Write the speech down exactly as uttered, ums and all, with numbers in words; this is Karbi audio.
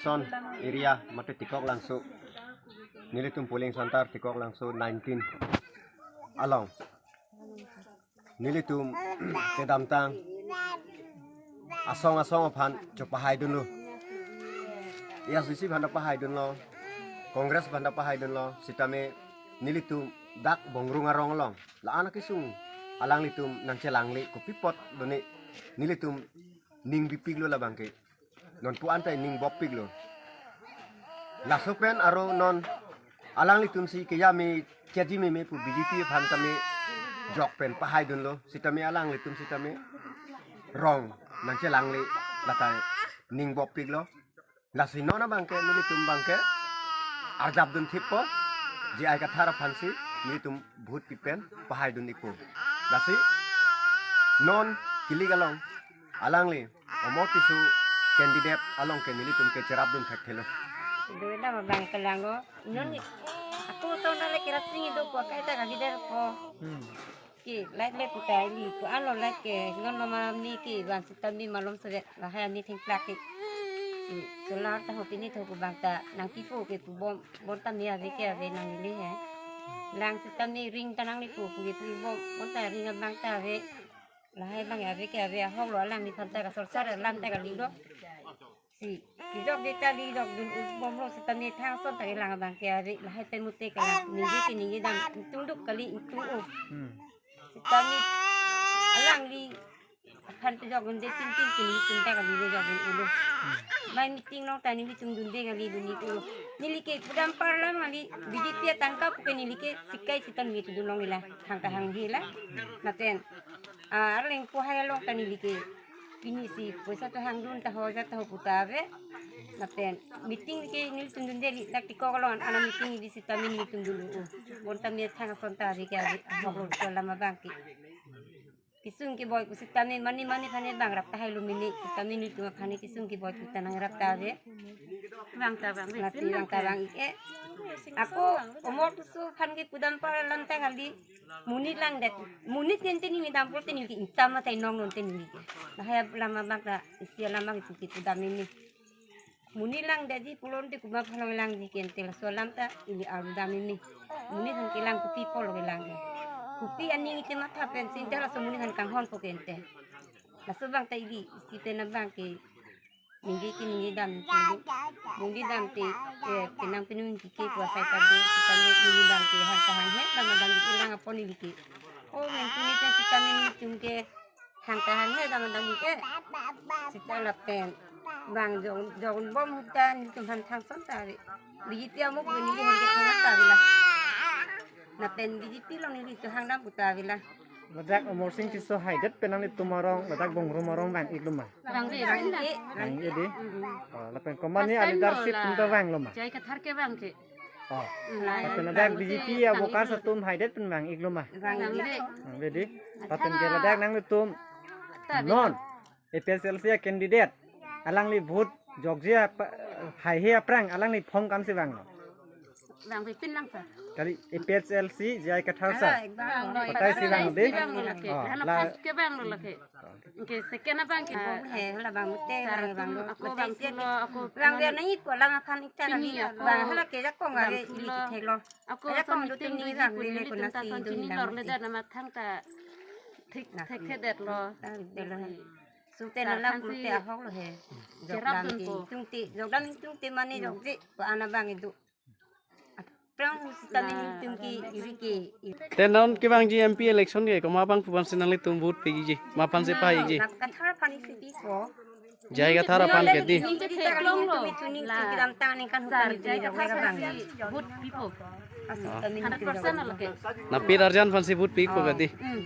Son area mate Tikok Langso, nelitum polling center Tikok Langso nineteen along nelitum kedamtang asong asong aphan chopahaidunlo. A I C C aphan ta pahaidunlo, Congress aphan ta pahaidunlo, sitame nelitum dak Bongrung arong along la-an akesung alanglitum nangchelangle, kopi apot lo ne nelitum ning bipiklo labangke. Non pu-an ta ning boppiklo. Laso pen aro non alanglitum si keya me keji meme pu B J P aphan tame jok pen pahaidunlo, sitame alanglitum sitame rong nangchelangle, lata ning boppiklo. Lasi non abangke nelitum abangke arjapdun thippo, J I Kathar aphansi nelitum vote pipen pahaidun ikpo. Lasi non kilik along alangli Omor Tisso candidate along ke nelitum ke cherapdun thekthelo. Doi dam abang kelang o. Non ako to na le kerap sing do ko kai ta ka gider ko. Hmm. Ke light le puta ili ko alo light ke non lo malam ni ke bang sitame malom sore lahai ani thengplak ke. Hmm. Solar ta ho pini tho ko bang ta nangpipo ke pu bom, bonta me ave ke ave nangli he. Lang sitame ring ta nanglipo pu ke pu bom, bonta ring abang ta ave. Lahai abang ave ke ave, ahok lo alangliphan ta ka sorkar alam ta kali do. Si kijok de ta lijokdun u bomlo sitame thang son ta kelang abang ke ave, lahai pen mute kelang. Ningje ke ningje dam, ingtung duk kali ingtung o. Hmm. Sitame alangliphan pejokdunde tin tin ke nelitum ta kali pejokdun ulo. Mai meeting along ta nelitum dunde kali dun ik ulo. Neli ke pudam parlam kali B J P atangka pu ke neli ke sikai sitame nelitum dunlong ila. Hang kahanghe la. Lapen ah, arleng pu hai along ta neli ke pini si poisa ta hangdun ta ho ja ta ho puta ave. Lapen meeting ke nelitum dunde li dak Tikok along ana meeting di sitame nelitum dunlo. Bonta me thang son ta ave ke ave, ahok lo so lam abang ke. Kesung keboi pu sitame mane mane aphan bang rap tahai lo mene, sitame nelitum aphan kesung keboi pu ta nangrap ta ave. Bang ta bang, lasi bang ta bang ik e. Ako Omor Tisso aphan ke pudam parlam ta kali. Monit langdet. Monit jen te neli dam pulote neli ke ingtam atai nong non te neli ke. Lahai alam abang ta isi alam abang ke pudam meme. Monit langdetji pulote komat aphan langji ke ante, laso alam ta ili arudam meme. Monit aphan kelang kopi apotlo kelang ke. Kopi aning ite matha pensi ante laso monit aphan kanghonpo ke ante. Laso abang ta ili isi pen abang ke ningje ke ningje dam te, ningje dam te, eh, penang penung ke ke puasai ta do, sitame ningje dam te hang kahanghe dam dam ke lang apot neli ke. O, men tuni pen sitame nelitum ke hang kahanghe dam dam ke. Sita lapen bang jong jong bom hutan nelitum aphan thang son ta ave. B J P amo pu neli aphan ke thang ta ave la. Lapen B J P along neli tu hang dam puta ave la. Ladak Amarsing Tisso haidet pen nanglitum arong, ladak Bongrung arong vang iklo ma? Vang de, vang de. Vang ik di? Mm-mm. Oh, lapen komat ni leadership atum ta vanglo ma? J I Kathar ke vang ke. Oh. Mm. Lapen ladak B J P a-workers atum haidet pen vang iklo ma? Vang de. Vang de di? Lapen ke ladak nanglitum non A P H L C a-candidate alangli vote jokji apa, haihe aphrang alangli phong kan si vanglo? Vang pipin lang sa. Kali A P H L C J I Kathar sa. Ala, vang lo, batai si vang de. Vang lo lake. Oh, la first ke vang lo lake. Ke second abang ke. He, hala bang mute, vang, vang lo. Ako vang si lo, ako vang dia nai ko lang aphan ikta kali. Pini ako vang hala ke jakong vang ave si ili lo. Thek lo. Ako jakong do tin ni vang le ko nasi do ni lor le da nama thang ta thik thek thedet lo. Thang de lo. Sute na lang pute ahok lo he. Jok dam te, tung te, jok dam tung te mane jok je, ko ana bang idu. Prang sitame nelitum ke iri ke. Te non kevangji M P election ke, komat abang pu aphan si nanglitum vote piji, ma aphan si piji? Rap Kathar aphan si pi ko. J I Kathar aphan ke di. Nelitum ke theklong lo. Nelitum ke dam tang ningkan hukum nelitum jok le ka bang. Vote pipo. Asu kami hundred percent lo ke. Napir arjan aphan si vote pi ko ke di. Hmm.